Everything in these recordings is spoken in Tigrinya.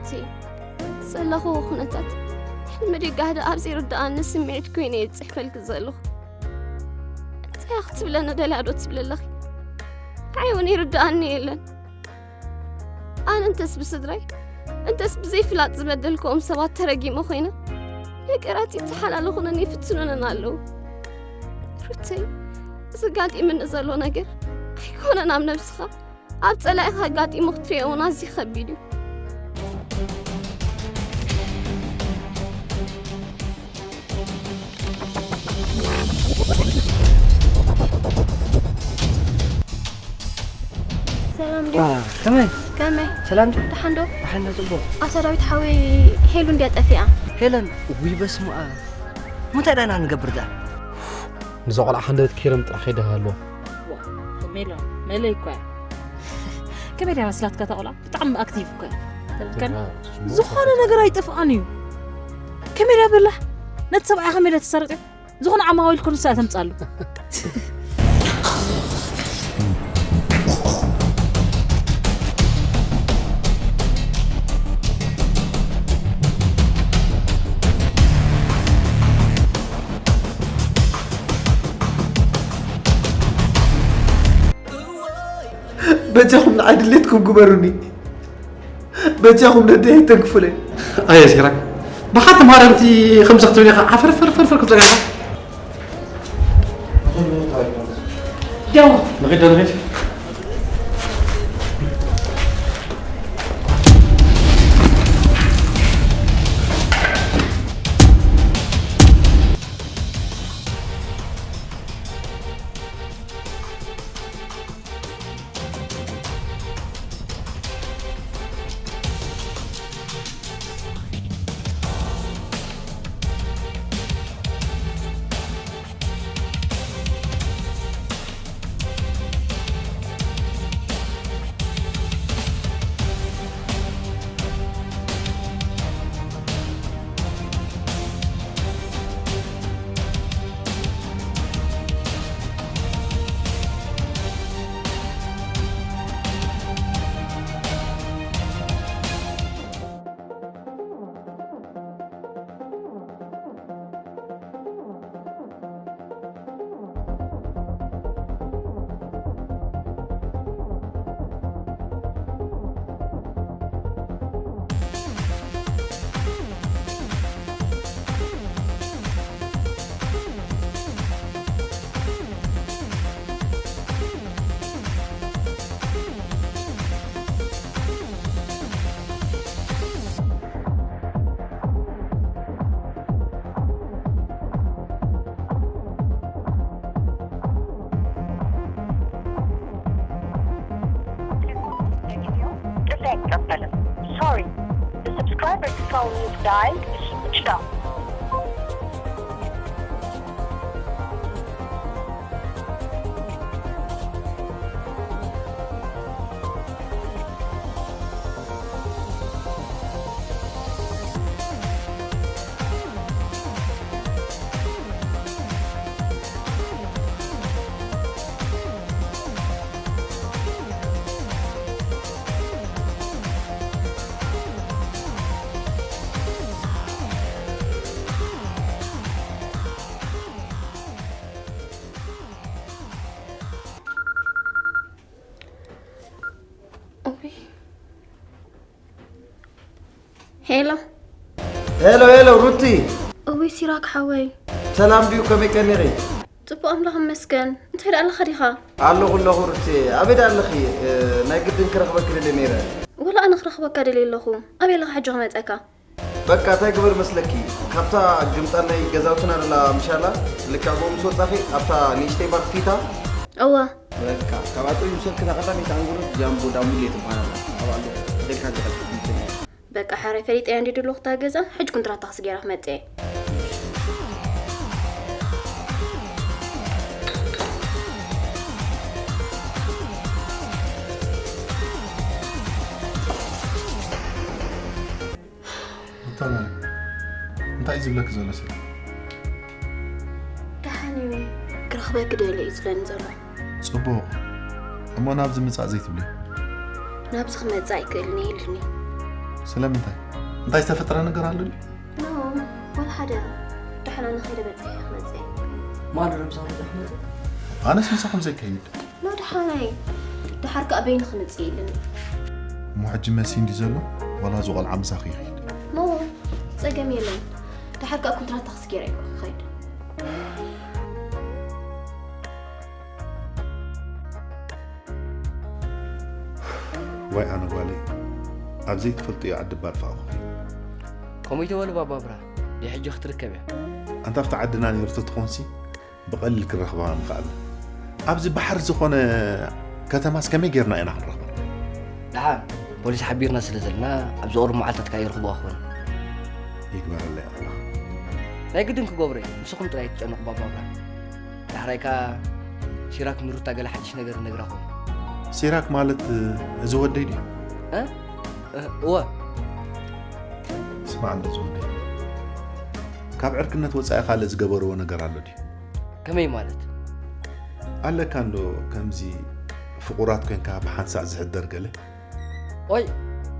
ሩቲ፣ ዘለኹዎ ኩነታት ሕልሚ ድዩ ጋህዲ ኣብ ዘይርድኣኒ ስምዒት ኮይነ እየ ዝጽሕፈልኪ ዘለኹ። እንታይ ክትብለኒ ደልያ ዶ ትብሊ ኣለኺ? ንዓይ እውን ይርድኣኒ የለን። ኣነ እንተስ ብስድራይ፣ እንተስ ብዘይፍላጥ ዝበደልክዎም ሰባት ተረጊመ ኮይነ፣ ነገራት ይተሓላለኹንን ይፍትኑንን ኣለዉ። ሩተይ፣ እዚ ኣጋጢሙኒ ዘሎ ነገር ኣይኮነን ኣብ ነብስኻ፣ ኣብ ጸላኢኻ ኣጋጢሙ ክትሪኦ እውን ኣዝዩ ከቢድ እዩ። ሰላም ድዩ? ዋ፣ ከመይ? ከመይ? ሰላም ድዩ? ደሓን ዶ? ደሓን ዶ፣ ጽቡቕ። ኣቶ ዳዊት ሓወይ፣ ሄሉ እንድያ ጠፊኣ። ሄለን፣ ውይ በስመ ኣብ። ምንታይ ዳና ንገብር ደኣ? ንዛ ቆልዓ ሃንደበት ኪረም ጥራሕ ከይደሃልዋ። ዋ፣ ሜላ፣ መለይ እኮ እያ። ከመይ ድያ መስላትካ እታ ቆልዓ? ብጣዕሚ ኣክቲቭ እኮ እያ። ተረድከኒ? ያ፣ ዝኾነ ነገር ኣይጠፍኣን እዩ። ከመይ ድያ በላሕ? ነቲ ሰብኣያ ከመይ ድያ ተሳርጥዮ? ዝኾነ ዓማዊል ኮን ንሳ እያ ተምጻሉ። በጃኹም ንዓይ ድሌትኩም ግበሩኒ። በጃኹም ነደይ ኣይተንክፉለይ። ኣየ ሲራክ፣ ብሓንቲ ማርያምቲ ከምዚ ክትብል ኢኻ ዓፈር ፈር ፈር ፈር ክትብል ኢኻ። ደው። ንኺድ ዶ ንኺድ? ጥሪ ኣይቀበልን። Sorry. The subscriber's phone you've dialed is switched off. እውይ። ሄሎ። ሄሎ፣ ሄሎ፣ ሩቲ። እውይ፣ ሲራክ ሓወይ። ሰላም ድዩ? ከመይ ቀኒኺ? ጽቡቕ፣ ኣምላኽ ይመስገን። እንታይ ደኣ ኣለኻ ዲኻ? ኣለኹ፣ ኣለኹ፣ ሩቲ። ኣበይ ደኣ ኣለኺ? እ፣ ናይ ግድን ክረኽበኪ ደልየ ነይረ። ወላ ኣነ ክረኽበካ ደልየ ኣለኹ። ኣበይ ኣለኻ ሕጂ ክመጸካ? በቃ፣ እንታይ ግበር መስለኪ? ካብታ ግምጣል ናይ ገዛውትና ደላ ምሻላ፣ ልክዕ ብኡ ምስ ወጻኺ፣ ኣብታ ንእሽተይ ባር ፊታ። እወ። በቃ፣ ካብኣ ጥዑይ ምሰልኪ እታ ቀዳመይቲ ኣንጉሎ ጃምቦ ዳሙሌ ትበሃል ኣላ። ኣብኣ ኣሎ፣ ደልካ ዝቐጥል እንትን እያ። በቃ፣ ሓራይ ፈሊጠያ እንዲ ድሎ ክታ ገዛ፣ ሕጂ ኩንትራታ ክስጌራ ክመጽእ እየ። ሩታ ማርያም፣ እንታይ እዩ ዝብለኪ ዘሎ ሲራክ? ደሓን እዩ፣ ክረኽበኪ ደልየ እዩ ዝብለኒ ዘሎ። ጽቡቕ። እሞ ናብዚ ምጻእ ዘይትብሊ? ናብዚ ክመጽእ ኣይክእልን እየ ኢሉኒ። ስለምንታይ? እንታይ ዝተፈጥረ ነገር ኣሎ ድዩ? ኖ፣ ዋላ ሓደ። ደሓና ንኸይደ በጺሐ ክመጽእ እየ። ማን ኣሎ ምሳኹም ደሓን መጸ? ኣነስ ምሳኹም ዘይከይድ። ኖ፣ ደሓናይ። ደሓር ከኣ በይኑ ክመጽእ የለን። እሞ ሕጂ መሲ እንዲ ዘሎ ዋላ እዚ ቆልዓ ምሳኺ ይኸይድ? ኖ፣ ጸገም የለን። ደሓር ከኣ ኮንትራት ታክሲ ገይረ እየ ክኸይድ። ዋይ ኣነ ጓለይ፣ ኣብ ዘይትፈልጥዮ ዓዲ ባጥፋእኹኺ። ከምኡ ይተበሉ ባባ ብርሃን፣ ድሕጂ ክትርከብ እያ። ኣንታ ኣብቲ ዓድና ነይሩ ተትኾንሲ ብቐሊል ክንረኽባ ምኽኣልና። ኣብዚ ባሕሪ ዝኾነ ከተማስ ከመይ ጌርና ኢና ክንረኽባ? ደሓን ፖሊስ ሓቢርና ስለ ዘለና ኣብዚ ቁሩብ መዓልታት ከኣ ይረኽብዋ ክኾኑ። ይግበረለይ ኣምላኽ። ናይ ግድን ክገብሮ እዩ። ንስኹም ጥራይ ኣይትጨነቑ ባባ ብርሃን። ዳሕራይ ከኣ ሲራክ ንሩታ ገለ ሓድሽ ነገር ነግራ ኾይኑ። ሲራክ ማለት እዚ ወደይ ድዩ? እ? እ፣ እወ። ስማዕ እንዶ እዚ ወደይ፣ ካብ ዕርክነት ወጻኢ ካልእ ዝገበርዎ ነገር ኣሎ ድዩ? ከመይ ማለት? ኣለካ እንዶ ከምዚ ፍቑራት ኮንካ ብሓንሳእ ዝሕደር ገለ? ኦይ፣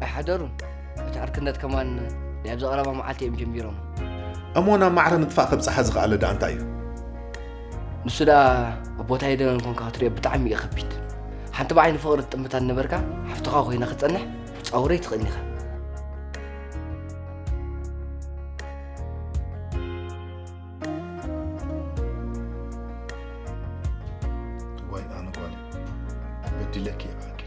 ኣይሓደሩን። እቲ ዕርክነት ከማን ናይ ኣብዚ ቀረባ መዓልቲ እዮም ጀሚሮም። እሞ ናብ ማዕረ ምጥፋእ ከብጽሓ ዝኸኣለ ደኣ እንታይ እዩ? ንሱ ደኣ ኣብ ቦታ ሄደን ኮንካ ክትሪኦ ብጣዕሚ እዩ ከቢድ። ሓንቲ ብዓይኒ ፍቕሪ ትጥምታ ዝነበርካ ሓፍትኻ ኮይና ክትጸንሕ ክትጻወሮ ኣይትኽእልን ኢኻ። ዋይ ኣነ ጓለይ፣ በዲለኪ እየ ብሓቂ።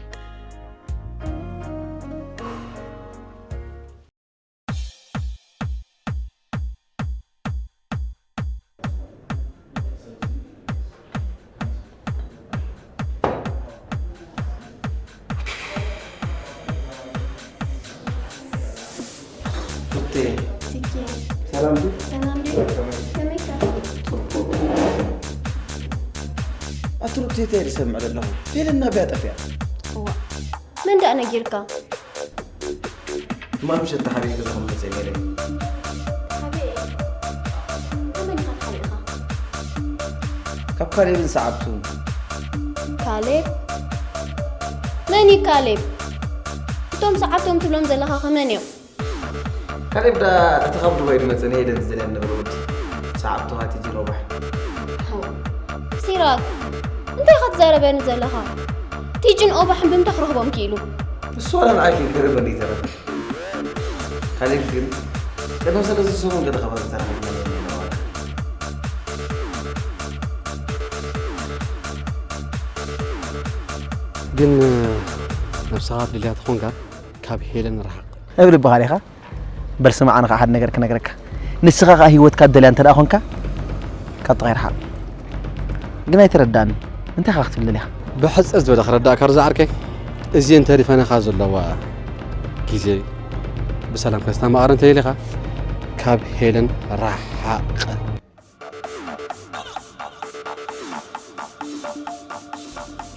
ሩቴ፣ ሲኬ። ሰላም ድዩ? ሰላም ድዩ? ከመይ ኢኻ? ኣቲ ሩቴ፣ እንታይ ዝሰምዕ ዘለኹ? ፌልና ቢያ ጠፊኣ። እዋ፣ መን ደኣ ነጊርካ? ትማል ምሸት ተሓቢኤ ገዛኹም መጸ ነይረ። ተሓቢኤ? ካብ መን ኢኻ ተሓቢእኻ? ካብ ካሌብን ሰዓብቱን። ካሌብ? መን እዩ ካሌብ? እቶም ሰዓብቶም ትብሎም ዘለኻ ከ መን እዮም? ካሌብ ደኣ እቲ ካብ ዱባይ ዝመጸ ንሄደን ዝደልያ ዝነበረ ወዲ ሰዓብቱ ሃ ቲጂ ሮባሕ። ሲራክ፣ እንታይ ኢኻ ትዛረበኒ ዘለኻ? ቲጅን ኦባሕን ብምንታይ ክረኽቦም ክኢሉ? እሱ ዋላ ንዓይ ከይገረመኒ ይተረፍ። ካሌብ ግን ቅድሚ ሰለስተ ሰሙን ገለ ከባቢ ተራኺብና ነይርና ኢና። ግን ነብስኻ ትደልያ ተኾንካ ካብ ሄለን ርሓቕ። እብል ብኻ ዲኻ? በል ስማዕ፣ ኣነ ኸዓ ሓደ ነገር ክነግረካ። ንስኻ ኸዓ ህይወትካ ትደልያ እንተ ደኣ ኾንካ፣ ካብ ጥቓይ ርሓቕ። ግን ኣይተረዳእን። እንታይ ኸዓ ክትብል ደሊኻ? ብሕጽር ዝበለ ክረዳእካ ዶ ዝዓርከይ? እዚኤን ተሪፈናኻ ዘለዋ ግዜ ብሰላም ከስተማቕረ እንተ ደሊኻ፣ ካብ ሄለን ርሓቕ።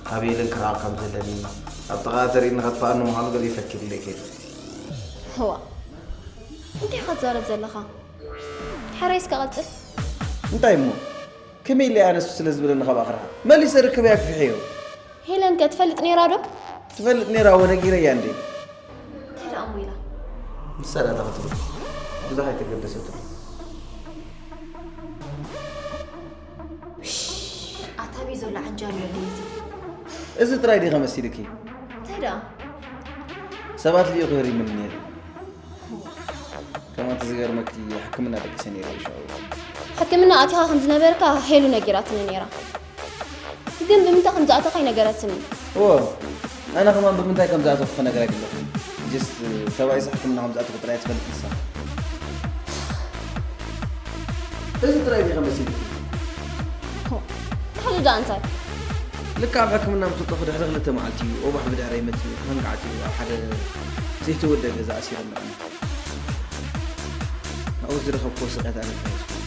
ካብ ሄለን ክርሕቕ ከም ዘለኒ፣ ኣብ ጥቓኣ ተሪእኒ ከጥፍኣኒ ምዃኑ ገለ ይፈኪሩለይ ከይዱ። ህዋ፣ እንታይ ኢኻ ትዛረብ ዘለኻ? ሕራይ እስከ ቀጽል። እንታይ እሞ? ከመይ ኢለ ኣነሱ ስለ ዝበለኒ ካብኣ ክርሕቕ? መሊሰ ርክበይ ኣግፊሐዮ። ሄለን ከ ትፈልጥ ነይራ ዶ? ትፈልጥ ነይራ፣ እወ ነጊረያ እንዴ። እንታይ ደኣ እሞ ኢላ? ንሳ ደኣ እንታይ ክትብል? ብዙሕ ኣይተገደሰትሉ። ሽሽ፣ ኣታ ኣበይ ዘሎ ዓንጃል ወዲ እዚ? እዚ ጥራይ ድዩ ከመሲልኪ? እንታይ ደኣ? ሰባት ልኢኹ የሪምኒ ነይሩ። ከማን እቲ ዝገርመኪ ሕክምና ደቂሰ ነይረ እዩ ሽዑ። ሕክምና ኣቲኻ ከም ዝነበርካ ሄሉ ነጊራትኒ ነይራ። ግን ብምንታይ ከም ዝኣተኻ ኣይነገረትንን። እወ፣ ኣነ ከማን ብምንታይ ከም ዝኣተኹ ክነግራ ኣይደለኹን። ጀስት ሰብኣይስ ሕክምና ከም ዝኣተኹ ጥራይ ትፈልጥ ንሳ። እዚ ጥራይ ድዩ ከመሲልኪ? ሆ፣ ካልእ ደኣ እንታይ? ልክዕ ኣብ ሕክምና ምስ ወጻኹ ድሕሪ ክልተ መዓልቲ እዩ ኦባሕ ብድሕረይ መጺኡ ክህንጋዕ ኣትዩ ኣብ ሓደ ዘይተወደአ ገዛ ኣሲሩ ኣለኒ። ኣብኡ ዝረኸብክዎ ስቕያት ኣነ ጥራይ እየ ዝፈልጦ።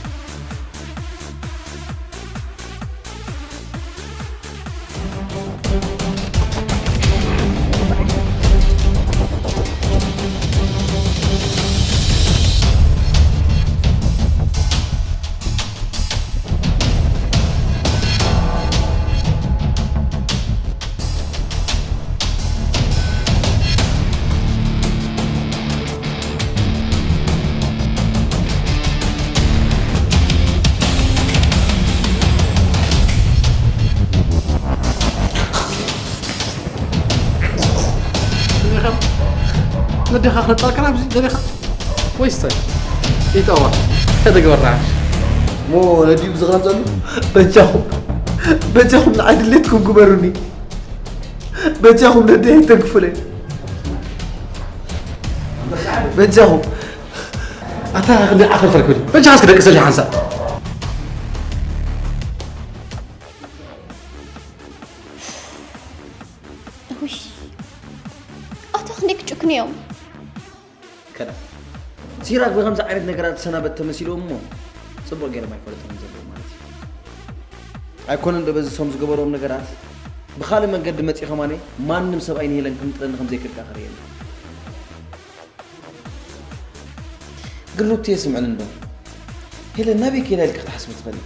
ኢኻ ክነጻልካ ናብዚ ደሊኻ? ወይስ እንታይ? ይጠዋ። እንታይ ተገበርና? እሞ ነዲኡ ብዝኽረም ዘሎ? በጃኹም፣ በጃኹም ንዓይ ድሌትኩም ግበሩኒ። በጃኹም ነዲይ ኣይተንክፉለይ። በጃኹም። ኣታ ክንደይ ዓፈር ፈርክብኒ። በጃኻ እስኪ ደቂ ሰልሒ ሓንሳእ። ውይ፣ ኣታ ክንደይ ክጭክኑ እዮም። ከዳ ሲራክ ብከምዚ ዓይነት ነገራት ዝሰናበት ተመሲልዎም እሞ ፅቡቅ ገይሮም ኣይፈለጥን ዘለዉ ማለት እዩ። ኣይኮነን ዶ በዚ ሶም ዝገበርዎም ነገራት ብካልእ መንገዲ መፂ ከማነ ማንም ሰብኣይ ንሄለን ክምጥለኒ ከምዘይክእል ከዓ ክርእየኒ። ግን ሩትየ ስምዕኒ እንዶ ሄለን ናበይ ከይዳ ኢልካ ክትሓስብ ትኽእል?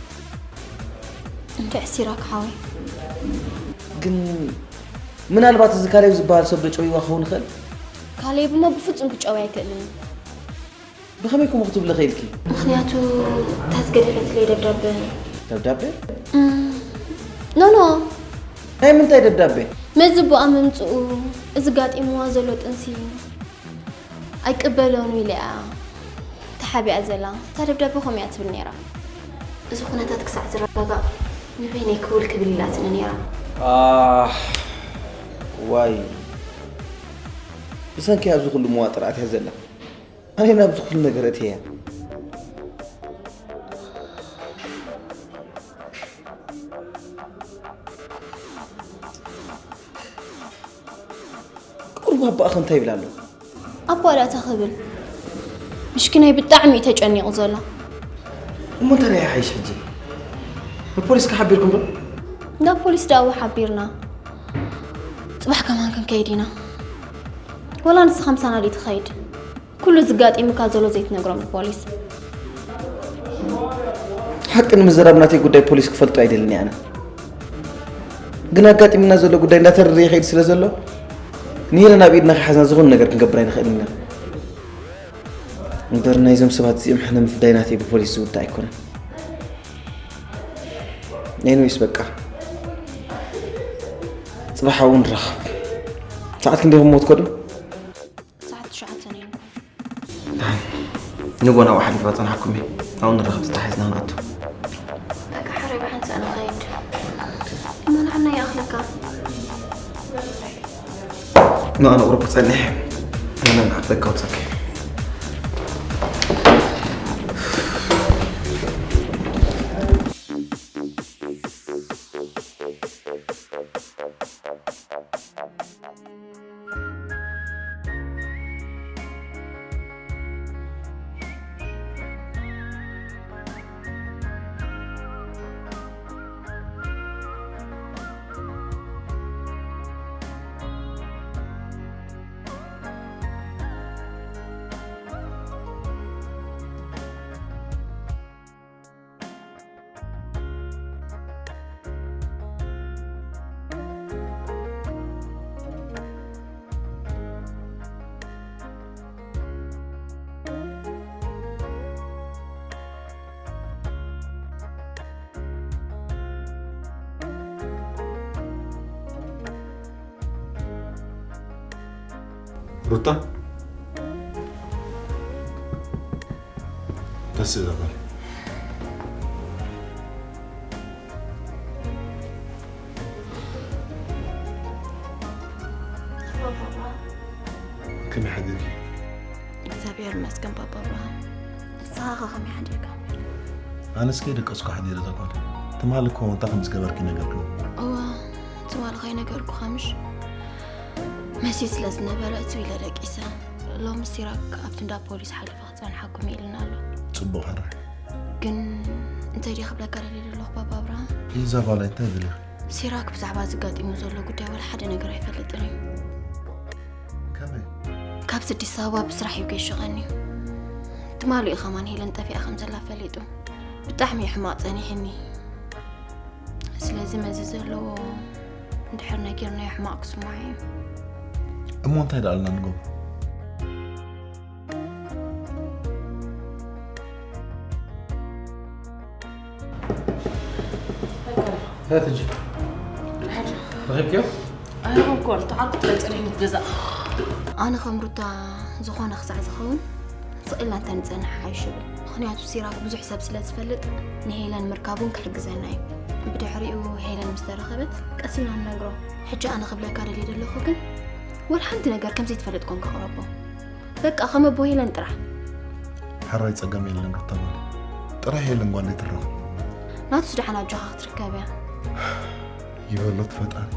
እንድዒ ሲራክ ሓወይ። ግን ምናልባት እዚ ካሌብ ዝበሃል ሰብ ዶ ጨውይዋ ክኸውን ይኽእል? ካሌብ እሞ ብፍጹም ክጨውይ ኣይክእልን እዩ። ብኸመይ ከምኡ ክትብሊ ኽኢልኪ? ምኽንያቱ እታ ዝገደፈትለይ ደብዳበ። ደብዳበ? ኖ ኖ። ናይ ምንታይ ደብዳበ? መዚ ኣቦኣ ምምፅኡ፣ እዚ ጋጢምዋ ዘሎ ጥንሲ ኣይቅበሎን ኢለ እያ ተሓቢኣ ዘላ። እታ ደብዳበ ከምኡ እያ ትብል ነይራ። እዚ ኩነታት ክሳዕ ዝረጋጋእ ንበይነይ ክውል ክብል ኢላትኒ ነይራ። ኣህ፣ ዋይ፣ ብሰንኪ ኣብዚ ኩሉ መዋጥር ኣትያ ዘላ። ኣነ ናብዚ ኩሉ ነገር እትያ። ቁሩብ ኣቦኣ እንታይ ይብል ኣሎ? ኣቦኣ እንታይ ክብል? ምሽኪናይ ብጣዕሚ እዩ ተጨኒቑ ዘሎ። እሞ እንታይ ይሓይሽ ሕጂ? ንፖሊስ ከሓቢርኩም ዶ? እንዳ ፖሊስ ደኣ ሓቢርና። ጽባሕ ከማን ክንከይድ ኢና። ወላ ንስኻ ምሳና ድዩ ትኸይድ? ኩሉ ዝጋጢምካ ዘሎ ዘይትነግሮም ንፖሊስ። ሓቂ ንምዝራብ ናተይ ጉዳይ ፖሊስ ክፈልጦ ኣይደልን እየ ኣነ። ግን ኣጋጢምና ዘሎ ጉዳይ እንዳተረረ ይኸይድ ስለ ዘሎ ንሄለን ኣብ ኢድና ከይሓዝና ዝኾነ ነገር ክንገብር ኣይንኽእልን ኢና። እምበር ናይዞም ሰባት እዚኦም ሕነ ምፍዳይ ናተይ ብፖሊስ ዝውዳእ ኣይኮነን። ኤኒዌይስ በቃ ጽባሕ ኣብኡ ንራኸብ። ሰዓት ክንደይ ክሞ ትከዱ? ሰዓት ትሽዓተ ነይሩ። ንጎ ናብኡ ሓሊፋ ጸንሓኩም እየ። ኣብኡ ንራኸብ ተታሒዝና ንኣቱ። በቃ ሕራይ ብሓንሳእ ንኸይድ። እሞ ንዓና ይኣኽለካ። ንኣነ ቁሩብ ክጸንሕ እየ። ኣነ ንዓበካ ውጸኪ። ሩታ ደስ ይላል። ከመይ ሓዲርኪ? እግዚኣብሔር ይመስገን ባባ ኣብርሃም። ንስኻ ኸ ከመይ ሓዲርካ? ኣነስ ከይደቀስኩ ሓዲረ እዛ ጓል። ትማሊ እኮ እንታይ ከም ዝገበርኪ ነገርክኒ። እዋ ትማሊ ከይነገርኩኻ ምሽ? መሲት ስለ ዝነበረ እትው ኢለ ደቂሰ። ሎሚ ሲራክ ኣብቲ እንዳ ፖሊስ ሓሊፋ ክጸንሓኩም ኢልና ኣሎ። ጽቡቕ ሕራይ። ግን እንታይ ድየ ክብለካ ደልየ ዘለኹ ባባ ኣብርሃም? ኢዛ ጓል እንታይ ደሊኺ? ሲራክ ብዛዕባ ዘጋጢሙ ዘሎ ጉዳይ ዋላ ሓደ ነገር ኣይፈልጥን እዩ። ከመይ? ካብዚ ኣዲስ ኣበባ ብስራሕ እዩ ገይሹ ቀንዩ። ትማሊ እዩ ከማን ሄለን ጠፊኣ ከም ዘላ ፈሊጡ። ብጣዕሚ እዩ ሕማቕ ጸኒሕኒ። ስለዚ መዚ ዘለዎ እንድሕር ነጊርናዮ ሕማቕ ክስምዖ እዩ። እሞ እንታይ ደኣ ኣልና ንገብሮ? ها تجي. رحبك يا. أنا هم كون تعرف تلاتة أنا متجزأ. ኣነ ከም ሩታ ዝኾነ ክሳዕ ዝኸውን ስቕ ኢልና እንተንጸንሕ ሓይሽ ይብል። ምኽንያቱ ሲራክ ብዙሕ ሰብ ስለ ዝፈልጥ ንሄለን ምርካብ እውን ክሕግዘና እዩ። ብድሕሪኡ ሄለን ምስ ተረኸበት ቀስ ኢልና ንነግሮ። ሕጂ ኣነ ክብለካ ደልየ ዘለኹ ግን ወላ ሓንቲ ነገር ከም ዘይትፈልጥ ኮንካ ቅረቦ። በቃ ከም ኣቦ ሄለን ጥራሕ። ሕራይ ጸገም የለን ሩታ ማለት ጥራሕ ሄለን ጓንዴ ትረኸብ። ናቱስ ደሓን ኣጆኻ ክትርከብ እያ። ይበሎ ትፈጣሪ።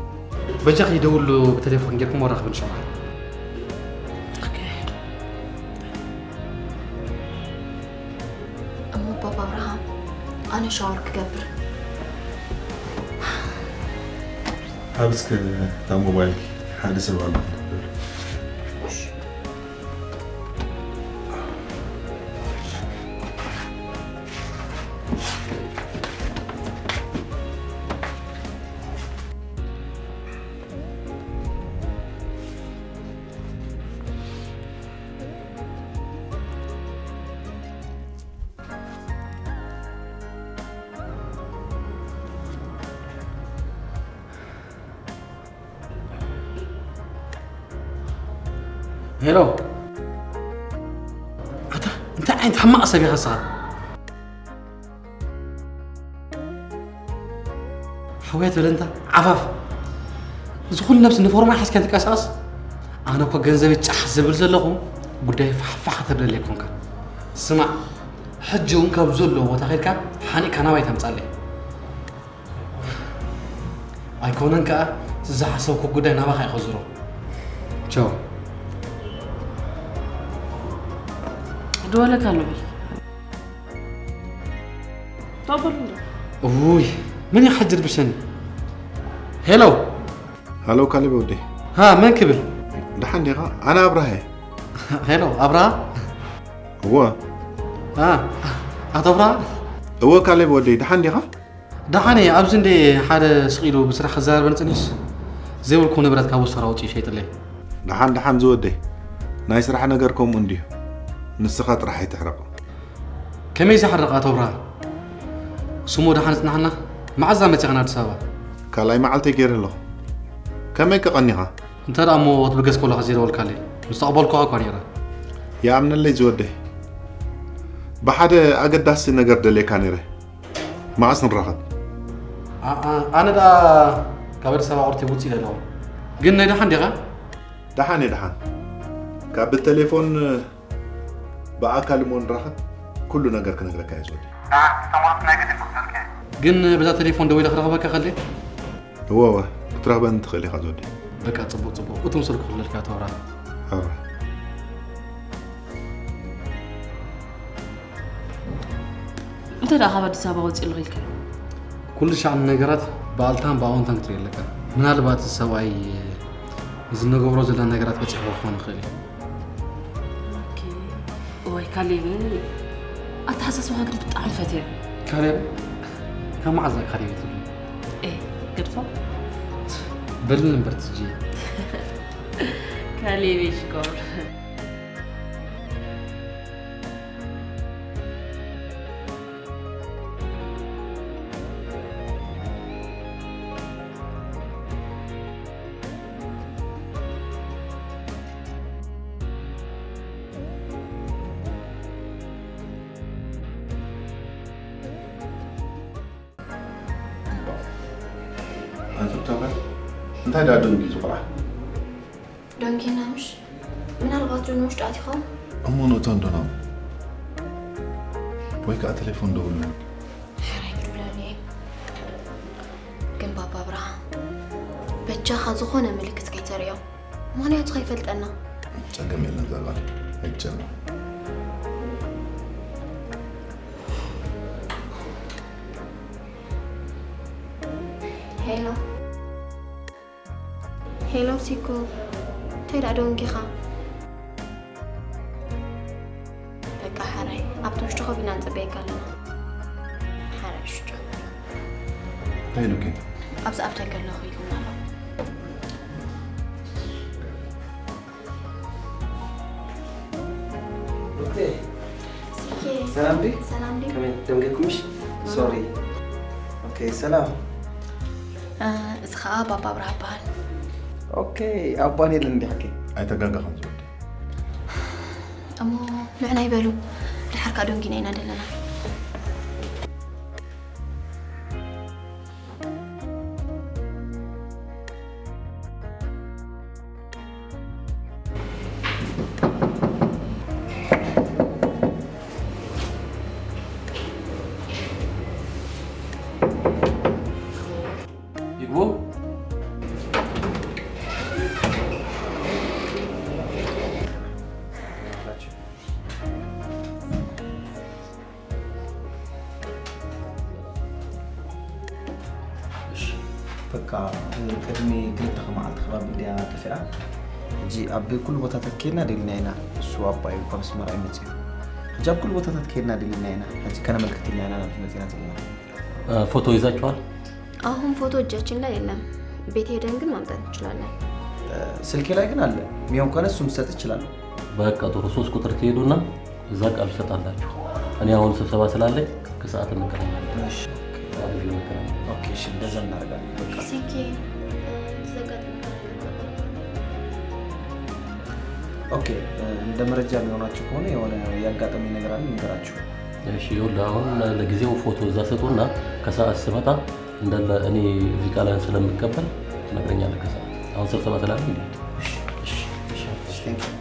በጃኺ ደውሉ ብቴሌፎን ጌርኩም ወራኽብ ንሽማ። እሞ ባባ ኣብርሃም ኣነ ሻወር ክገብር። ሃብ እስከ እታ ሞባይልኪ ሓደ ሰብ ኣሎ። ሄሎ ኣታ እንታይ ዓይነት ሕማቕ ሰብ ኢኻ ንስኻ? ሓውያ ትብል እንታ ዓፋፍ እዚ ኩሉ ነብሲ ንፎርማ ሓዝካ ትንቀሳቐስ። ኣነ እኮ ገንዘብ ጫሕ ዝብል ዘለኹ ጉዳይ ፋሕፋሕ ከተብለለይ ኮንካ። ስማዕ ሕጂ እውን ካብ ዘለዎ ቦታ ኸድካ ሓኒእካ ናባይ ተምጻለይ። ኣይኮነን ከኣ ዝሓሰብኩ ጉዳይ ናባኻ ይኸዝሮ። ቻው። ደወለካ ኣሎ በል። ተቐበሉ እንዶ። ውይ ምን ይሓጅር ብሸኒ። ሄሎ ሃሎ ካሌብ ወደይ። ሃ መን ክብል? ደሓን ዲኻ? ኣነ ኣብርሃ እየ። ሄሎ ኣብርሃ። እወ። ሃ ኣቶ ኣብርሃ። እወ ካሌብ ወደይ ደሓን ዲኻ? ደሓን እየ። ኣብዚ እንደ ሓደ ስቕ ኢሉ ብስራሕ ክዘራረበኒ ጽኒሕስ ዘይብልኩ ንብረት ካብ ወሰራ ኣውፅኡ ይሸይጥለይ። ደሓን ደሓን ዝወደይ። ናይ ስራሕ ነገር ከምኡ እንድዩ። ንስኻ ጥራሕ ኣይትሕረቕ። ከመይ ዝሓርቕ ኣቶ ኣብርሃ? ስሙ ደሓን ጽናሕና። መዓዝ መጺኻ ንኣዲስ ኣበባ? ካልኣይ መዓልተይ ገይረ ኣለኹ። ከመይ ከቐኒኻ? እንተ ደኣ እሞ ትብገስ ከለኻ ዘይደወልካለይ ምስ ተቐበልኩኻ እኳ ነይረ። ይኣምነለይ ዝወደይ። ብሓደ ኣገዳሲ ነገር ደልየካ ነይረ። መዓስ ንራኸብ? ኣ- ኣ- ኣነ ደኣ ካብ ኣዲስ ኣበባ ቁርተይ ውፅእ ኢለ ኣለኹ። ግን ናይ ደሓን ዲኻ? ደሓን እየ ደሓን። ካብ ብቴሌፎን ብኣካል እሞ ንራኸብ ኩሉ ነገር ክነግረካ እየ ዝወደይ። ግን በዛ ቴሌፎን ደዊለ ክረኽበካ ከለ? እወ እወ ክትረኽበኒ ትኽእል ኢኻ ዝወደይ። በቃ ጽቡቕ ጽቡቕ። እቲ ምስል ክኽለልካ ተወራ። ኣብራ። እንተ ደኣ ካብ ኣዲስ ኣበባ ወፂእ ኣለኹ ኢልካ? ኩሉ ሻዕን ነገራት ብኣልታን ብኣዎንታን ክትሪኦ ኣለካ። ምናልባት እዚ ሰብኣይ እዚ ንገብሮ ዘለና ነገራት በፂሕዎ ክኾን ይኽእል እዩ። ኦኬ። እዋይ ካሌብ፣ ኣተሓሳስባኻ ግን ብጣዕሚ ፈትየ። ካሌብ ካብ መዓዝ ካሌብ ትብሉ? ኤ፣ ገድፎ። በልኒ እምበር ትጂ። ካሌብ ሽኮር። ኣንቱታባ እንታይ ዳ ደንጊ ዝቆልዓ? ደንጊና ምሽ ምናልባት ጆን ውሽጢ ኣቲኾም። እሞ ንእቶ እንዶ ናብ ወይ ከዓ ቴሌፎን ደውሉ። ሕራይ ክድውለሉ እየ። ግን ባባ ኣብርሃ በጃኻ ዝኾነ ምልክት ከይተርእዮ፣ ምኽንያቱ ከይፈልጠና። ጸገም የለን ዘባል ኣይጨነቕ። ሄሎ ሄሎ ሲኮ፣ እንታይ ደኣ ደንጊኻ? በቃ ሓራይ ኣብቲ ውሽጢ ኮፍ ኢና ንጽበየካ ኣለና። ሓራይ ሽቶ እንታይ ኢሉኪ? ኣብዚ ኣፍ ደገ ኣለኹ ኢሉና ኣሎ። ሩቴ ሲኬ ሰላም ዲ? ሰላም ዲ? ከመይ ደንገኩምሽ? ሶሪ። ኦኬ ሰላም። እ፣ እዚ ኸኣ ባባ ኣብርሃ ይበሃል። ኦኬ ኣባን የለን እንዲ ሓቂ። ኣይተጋጋኻን ዝወዲ። እሞ ንዕና ይበሉ፣ ድሓር ከኣ ደንጊና ኢና ዘለና። ይግቡ። እሺ፣ በቃ፣ ቅድሚ ክልተ መዓልቲ ከባቢ እንድያ ጠፊኣ። ሕጂ ኣብ ኩሉ ቦታታት ከይድና ደሊና ኢና። እሱ ኣባይ እኳ ምስ መርዓ ይመጽእ እዩ። ሕጂ ኣብ ኩሉ ቦታታት ከይድና ደሊና ኢና። ሕጂ ከነመልክት ኢልና ኢና ናብቲ መጺና ዘለና። እ፣ ፎቶ ይዛችኋል? አሁን ፎቶ እጃችን ላይ የለም። ቤት ሄደን ግን ማምጣት እንችላለን። ስልኬ ላይ ግን አለ። የሚሆን ከሆነ እሱን ልሰጥ እችላለሁ። በቃ ጥሩ፣ ሶስት ቁጥር ትሄዱና እዛ ቃል ትሰጣላችሁ። እኔ አሁን ስብሰባ ስላለኝ ከሰዓት እንገናኛለን። እሺ። ከሰዓት እንገናኛለን። ኦኬ፣ እሺ፣ እንደዛ እናደርጋለን። በቃ። ስልኬ፣ እ፣ ተዘጋ ጥንቃቄ አለበት። ኦኬ፣ እ፣ እንደ መረጃ የሚሆናችሁ ከሆነ የሆነ ያጋጠመኝ ነገር አለ፣ ልንገራችሁ። እሺ፣ ይኸውልህ አሁን ለጊዜው ፎቶ እዛ ስጡና ከሰዓት ስመጣ እንዳለ እኔ እዚህ ቃልህን ስለምቀበል ትነግረኛለህ ከሰዓት። አሁን ስብሰባ ስላለኝ ልሂድ። እሺ፣ እሺ፣ እሺ፣ እሺ፣ thank you።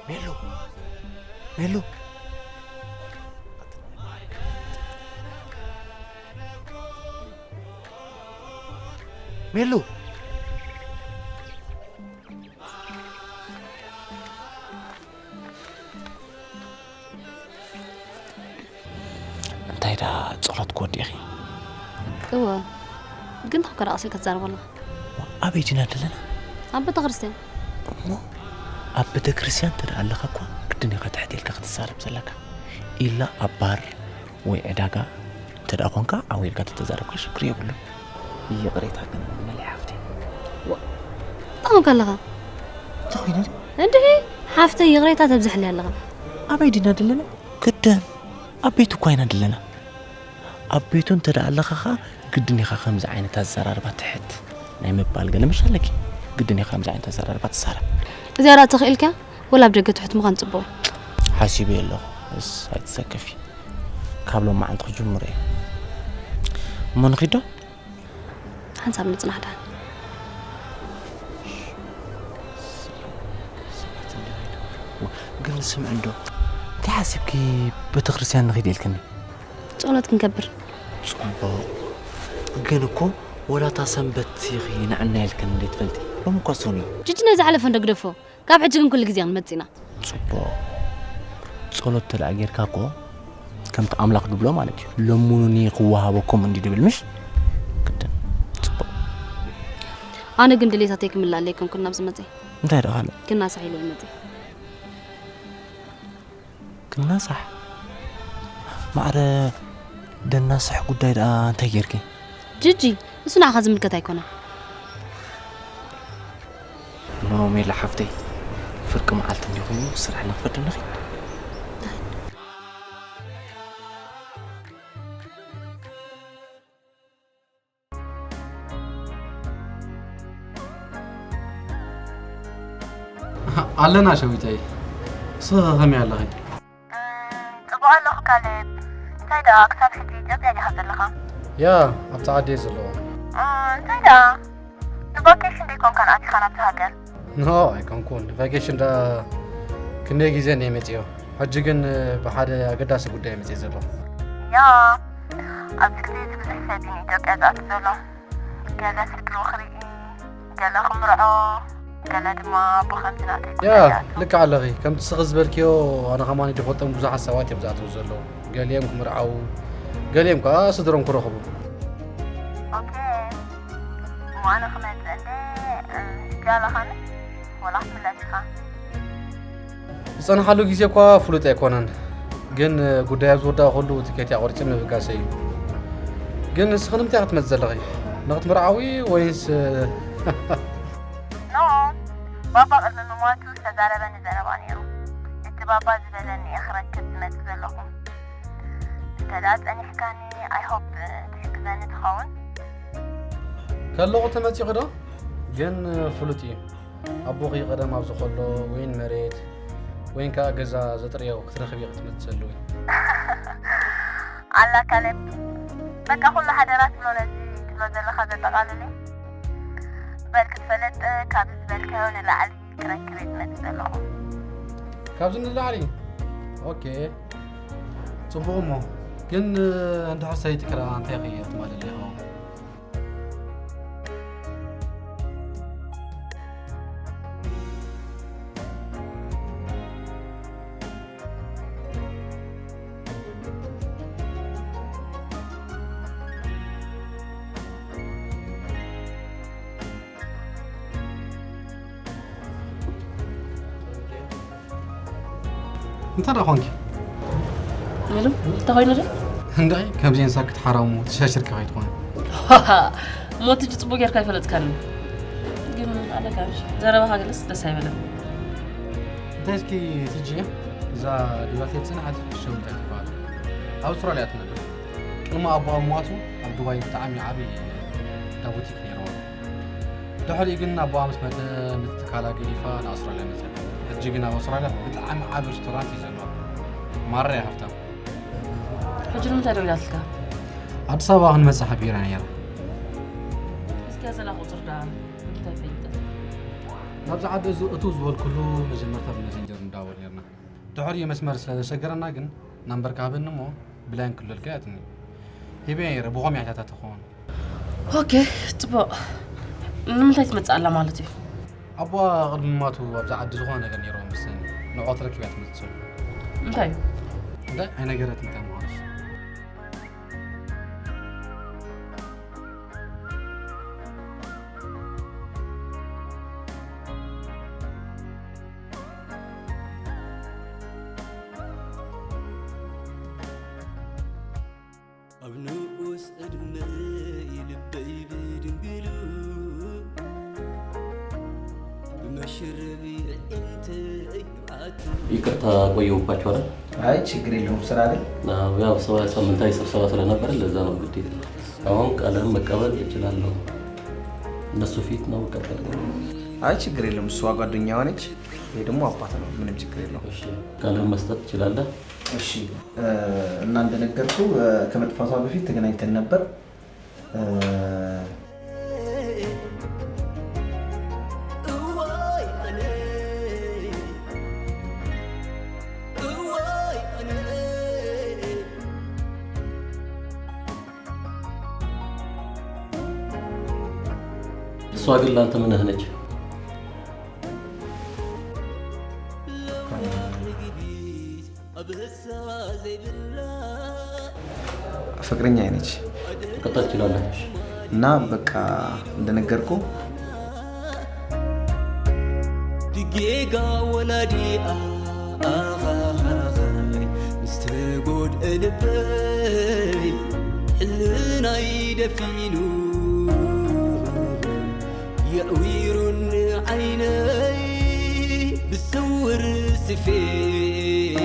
ሜሉ፣ ሜሉ፣ ሜሉ። እንታይ ደኣ ጸሎት ክወዲ ኢኺ? እወ፣ ግን ተኸከራ ቀሲልካ ትዛረብ ኣለኻ። ኣበይ ዲና ዘለና? ኣብ ቤተክርስትያን። እሞ ኣብ ቤተክርስትያን እንተ ደኣ ኣለኻ እኳ ግድን ኢኻ ትሕት ኢልካ ክትዛረብ ዘለካ። ኢላ ኣብ ባር ወይ ዕዳጋ እንተ ደኣ ኾንካ ዓው ኢልካ ተተዛረብካ ሽግር የብሉን። ይቕሬታ ግን መለይ ሓፍተይ። ዋ፣ እንታይ ኾንካ ኣለኻ? እንታይ ኮይነ? እንድዒ ሓፍተይ ይቕሬታ ተብዝሕለይ ኣለኻ። ኣበይ ዲና ዘለና? ግድን ኣብ ቤት እኳ ኢና ዘለና። ኣብ ቤቱ እንተ ደኣ ኣለኻ ኸኣ ግድን ኢኻ ከምዚ ዓይነት ኣዘራርባ ትሕት ናይ ምባል ገለ ምሽ ኣለኪ። ግድን ኢኻ ከምዚ ዓይነት ኣዘራርባ ትዛረብ። እዚኣ ደኣ ተኽኢልካ ወላ ኣብ ደገ ትሑት ምዃን ጽቡቕ እዩ። ሓሲበዮ ኣለኹ። እስ ኣይትሰከፊ። ካብ ሎማዓንቲ ክጅምሮ እየ። እሞ ንኺድ ዶ? ሓንሳብ ንጽናሕ ደኣ። ግን ስምዒ እንዶ፣ እንታይ ሓሲብኪ ቤተክርስትያን ንኺድ ኢልክኒ? ጸሎት ክንገብር። ጽቡቕ። ግን እኮ ወላ እታ ሰንበት ኢኺ ንዕና ኢልክኒ እንዴ ትፈልጢ? ሎሚ እኮ ሰኑይ እዩ። ጅጂ ነዚ ሓለፈ እንዶ ግደፎ። ካብ ሕጂ ግን ኩሉ ግዜ ክንመጽእ ኢና። ጽቡቕ። ጸሎት እንተ ደኣ ጌርካ እኮ ከምቲ ኣምላኽ ድብሎ ማለት እዩ። ለምኑኒ ክወሃበኩም እንዲ ድብል ምሽ? ግድን። ጽቡቕ። ኣነ ግን ድሌታተይ ክምላእ ኣይኮንኩን ናብዚ መጽእ። እንታይ ደኣ ካልእ? ክናሳሕ ኢለ እየ መጽእ። ክናሳሕ? ማዕረ ደናስሕ ጉዳይ ደኣ እንታይ ጌርኪ? ጅጂ፣ እሱ ንዓኻ ዝምልከት ኣይኮነን። እሞ ሜላ ሓፍተይ፣ ፍርቂ መዓልቲ እንዲ ኮይኑ ስራሕ ንኽፈት ንኺድ። ኣለና ሸዊተይ፣ ንስኺ ከመይ ኣለኺ? እም፣ ጽቡቕ ኣለኹ ካሌብ። እንታይ ደኣ፣ ክሳብ ሕጂ ኢትዮጵያ ዲኻ ዘለኻ? ያ፣ ኣብቲ ዓዲ እየ ዘለኹ። እ፣ እንታይ ደኣ፣ ንቫኬሽን ደይኮንካ ንኣቲኻ ናብቲ ሃገር? ኖ፣ ኣይኮንኩን። ንቫኬሽን ደኣ ክንደይ ግዜ እየ መጺኦ። ሕጂ ግን ብሓደ ኣገዳሲ ጉዳይ መጺኤ ዘለኹ። ያ፣ ኣብዚ ግዜ እዚ ብዙሕ ሰብ እዩ ንኢትዮጵያ ዝኣቱ ዘሎ። ገለ ስድርኡ ክርኢ፣ ገለ ክምርዖ፣ ገለ ድማ ኣቦ ከምቲ ናተይ ያ፣ ጉዳይ ይኣቱ። ልክዕ ኣለኺ። ከምቲ ስኺ ዝበልክዮ፣ ኣነ ከማን ዝፈልጦም ብዙሓት ሰባት እዮም ዝኣትዉ ዘለዉ። ገሊኦም ክምርዓዉ፣ ገሊኦም ከኣ ስድሮም ክረኽቡ። ኦኬ። እሞ ኣነ ክመጽእ እንደ፣ እ፣ ትጃለኻኒ? ወላ ክትምለስ ኢኻ? ዝጸንሓሉ ግዜ እኳ ፍሉጥ ኣይኮነን፣ ግን ጉዳይ ኣብ ዝወዳእኩሉ ትኬት ኣቑሪጸ ምብጋሰይ እዩ። ግን ንስኺ ንምንታይ ክትመጺ ዘለኺ? ንኽትምርዓዊ ወይስ? ኖ፣ ባባ ቅድሚ ምሟቱ ዝተዛረበኒ ዘረባ ነይሩ። እቲ ባባ ዝበለኒ እየ ክረክብ ዝመጽእ ዘለኹ። እንተ ደኣ ጸኒሕካኒ፣ I hope ትሕግዘኒ ትኸውን። ከለኹ ተመጺኺ ዶ? ግን ፍሉጥ እዩ። ኣቦኺ ቀደም ኣብዚ ከሎ ወይን መሬት ወይን ከኣ ገዛ ዘጥረዮ ክትረኽቢ ክትመጽእ ዘለዊ። ኣላ ካሌብ፣ በቃ ኩሉ ሓደራ ትብሎ ነዚ ትብሎ ዘለኻ ዘጠቓልል እዩ። በል ክትፈለጥ ካብዚ ዝበልካዮ ንላዕሊ ክረክብ እየ ዝመጽእ ዘለኹ። ካብዚ ንላዕሊ? ኦኬ። ጽቡቕ እሞ። ግን እንድሕር ሰይጥክራ እንታይ ኸ እያ ትማለለይ ኸው? እንታይ ደኣ ኾንኪ? ሄሎ፣ እንታይ ኮይኑ ደኣ? እንድዒ፣ ከምዚ እንሳ ክትሓራሙ ተሻሽርካ ከይትኾን። እሞ ትጂ ጽቡቕ ጌርካ ኣይፈለጥካኒ። ግን ኣለካ፣ ዘረባኻ ገለስ ደስ ኣይበለን። እንታይ እስኪ ትጂ፣ እዛ ዲባቴ ጽንዓት ሸዊታ ትበሃል። ኣብ ኣውስትራልያ ትነብር። ቅድሚ ኣቦኣ ምሟቱ ኣብ ዱባይ ብጣዕሚ ዓቢ እንዳ ቡቲክ ነይርዋ። ድሕሪኡ ግን ኣቦኣ ምስ መተ፣ ነቲ ትካላ ገዲፋ ንኣውስትራልያ መጸት። ሕጂ ግን ኣብ ኣውስትራልያ ብጣዕሚ ዓቢ ሬስቶራንት እዩ ዘለዋ። ማራ እያ ሃብታም። ሕጂ ንምንታይ ደዊላትልካ? ኣዲስ ኣበባ ክንመጽእ ሓቢራ ነይራ። እስኪ ዘላ ቁጽር ደኣ እንታይ ፈሊጠ? ናብዚ ዓዲ እዚ እትው ዝበልኩሉ መጀመርታ ብመሰንጀር ንዳወል ነርና። ድሕሪኡ መስመር ስለ ዘሸገረና ግን ናምበርካ ሃበኒ እሞ ብላይን ክልልካ እያ ትኒ። ሂበ ነይረ፣ ብኸም ያሕታታ ትኸውን። ኦኬ፣ ጽቡቕ። ንምንታይ ትመጽእ ኣላ ማለት እዩ? ኣቦኣ ቅድሚ ማቱ ኣብዚ ዓዲ ዝኾነ ነገር ነይርዎ ምስኒ። ንዖ ትረኪብ እያ ትመጽእ። እንታይ? እንታይ? ኣይነገረትን እታ ምዃንስ። ኣብ ንኡስ ዕድመይ ልበይ ብድንግሉ ብመሽረቢ ዕንተይ ይብዓት። ይቅርታ ቆየሁባችሁ አይደል? አይ ችግር የለውም። ስራ አይደል? አዎ፣ ያው ሰባ-፣ ሳምንታዊ ስብሰባ ስለነበረ ለዛ ነው ግዴታ። አሁን ቀለም መቀበል እችላለሁ። እነሱ ፊት ነው መቀበል። አይ ችግር የለውም። እሷ ጓደኛዋ ነች፣ ይሄ ደግሞ አባት ነው። ምንም ችግር የለውም። እሺ፣ ቀለም መስጠት ትችላለህ? እሺ፣ እ፣ እና እንደነገርኩ፣ እ፣ ከመጥፋቷ በፊት ተገናኝተን ነበር። እ፣ እሷ ግን ላንተ ምንህ ነች? ፍቅረኛ ነች። መቀጠል ትችላለህ። እና በቃ እንደነገርኩ ብጌጋ ወላዲኣ ምስ ተጎድአ ልበይ ሕልናይ ደፊኑ የዕዊሩኒ ዓይነይ ብስውር ስፌት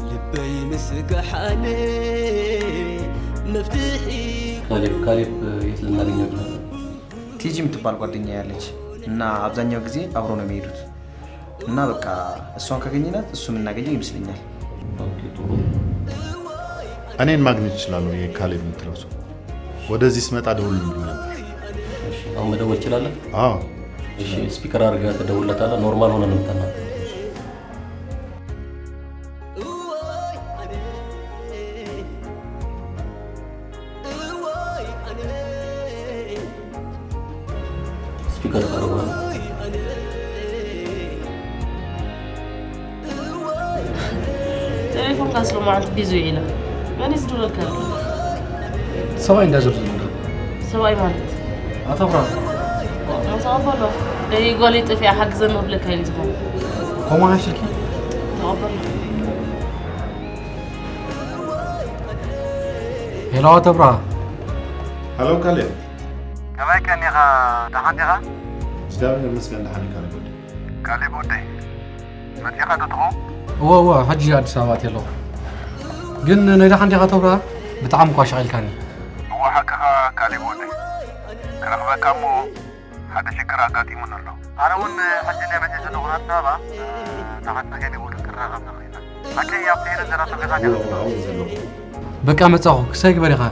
ልበይ ምስ ገሓነ መፍትሒ ካሌብ፣ ካሌብ የት ልናገኘው እንችላለን? ቲጂ የምትባል ጓደኛ ያለች። እና አብዛኛው ጊዜ አብሮ ነው የሚሄዱት። እና በቃ እሷን ካገኘናት እሱም እናገኘው ይመስለኛል። ኦኬ፣ ጥሩ። እኔን ማግኘት እችላለሁ የካሌብ የምትለው ሰው። ወደዚህ ስመጣ ደውልልኝ ነበር። እሺ፣ አሁን መደወል ትችላለህ? አዎ። እሺ፣ ስፒከር አድርገህ ትደውልለታለህ። ኖርማል ሆነ ነው የምታናግረው። ስፒከር ታደርገዋለህ። ቴሌፎን ካስሎ ማለት ቢዚ ኢለ መን ዝድውለልካ ኣሎ? ሰብኣይ እንዳዘርዘሩ እንዶ ሰብኣይ ማለት ኣቶ ኣብርሃም ኣቶ ኣበሎ ደይ ጓለይ ጠፊኣ ሓግዘኒ ክብለካ ኢሉ ዝኾነ ኮማና ሽልኪ ተቐበሎ። ሄሎ ኣቶ ኣብርሃ ሃሎ ካሌብ። ከመይ ከኒኻ? ደሓን ዲኻ? እግዚኣብሔር ይመስገን ደሓን እዩ ካሌብ ወደይ። ካሌብ ወደይ መፂኻ ዶ ትኾ? እወ እወ ሕጂ ኣዲስ ኣበባ እየ ኣለኹ። ግን ናይ ደሓን ዲኻ ኣቶ ኣብርሃ? ብጣዕሚ እኳ ሸቒልካኒ። እወ ሓቅኻ ካሌብ ወደይ። ክረኽበካ እሞ ሓደ ሽግር ኣጋጢሙኒ ኣሎ። ኣነ እውን ሕጂ ናይ መፂእ ዘለኹ ኣዲስ ኣበባ። ንሓንቲ ገለ እውን ክረኻኸብ ንኽእል ኢና። ኣከይ ኣብቲ ሄለን ዘላቶ ገዛ ዲኻ? በቃ መጻኹ ክሳይ ግበር ኢኻ።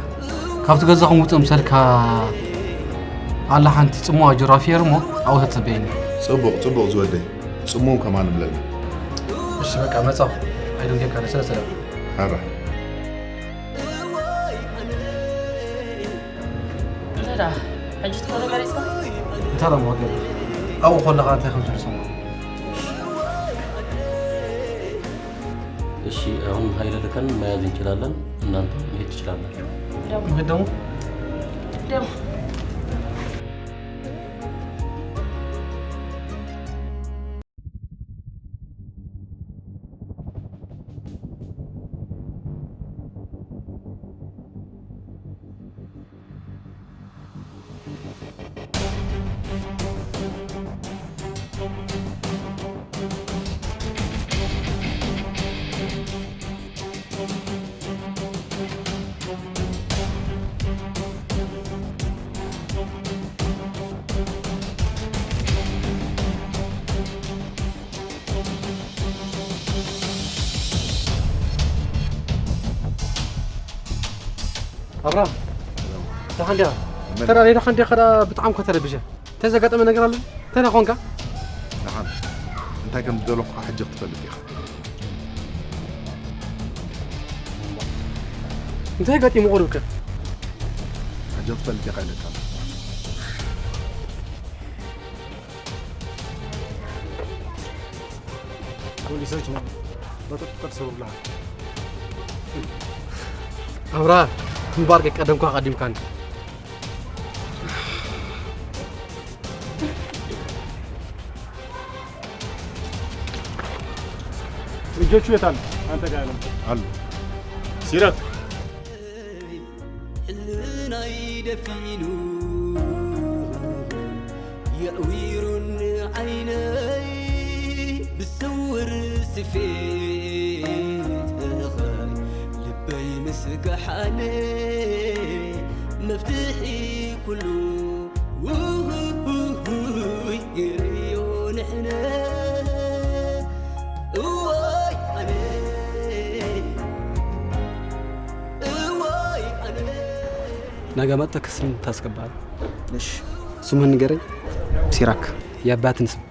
ካብቲ ገዛኹም ውጽእ ምሰልካ ኣላ ሓንቲ ጽምዋ ጅራፊየር እሞ ኣብኡ ተጸበየኒ። ጽቡቕ ጽቡቕ ዝወደይ ጽምው ከማን እብለልና። እሺ በቃ መጻኹ ኣይደንጌካ ሰለ ሰለ ሓራ እንታይ ደኣ ሕጂ ትኾነ መሪጽካ? እንታይ ደሞ ገለ ኣብኡ ከለኻ እንታይ ከም ትርሰማ እሺ፣ አሁን ኃይለ ልከን መያዝ እንችላለን። እናንተ መሄድ ትችላላችሁ። መሄድ ደግሞ ደሞ ኣብርሃም ደሓን ዲኻ? ተራ ደሓን ዲኻ? ብጣዕሚ እኮ ተረቢሸ። እንታይ ዘጋጠመ ነገር ኣሎ? እንታይ ደኣ ኮንካ? ደሓን እንታይ ከም ዝደለኹ ሕጂ ክትፈልጥ ኢኻ። እንታይ ገጢሙ ቁሩብከ? ሕጂ ክትፈልጥ ኢኻ ኢለካ። ፖሊሶች ነው በቁጥጥር ስር ውለሃል። ኣብራ ግንባር ቀደምኳ ቀዲምካን። እጆቹ የት አሉ? አንተ ጋር ነው አሉ። ሲራክ ሕልናይ ደፊኑ የዕዊሩኒ ዓይነይ ብስውር ስፌት ልበይ ምስጋሓነ መፍትሒ ኩሉ ውሁይ ይርእዮ ንሕነ እዋይ ኣነ እዋይ ኣነ ነገ መጥተህ ክስም ታስገባል። እሺ ስምህን ንገረኝ። ሲራክ። የአባትን ስም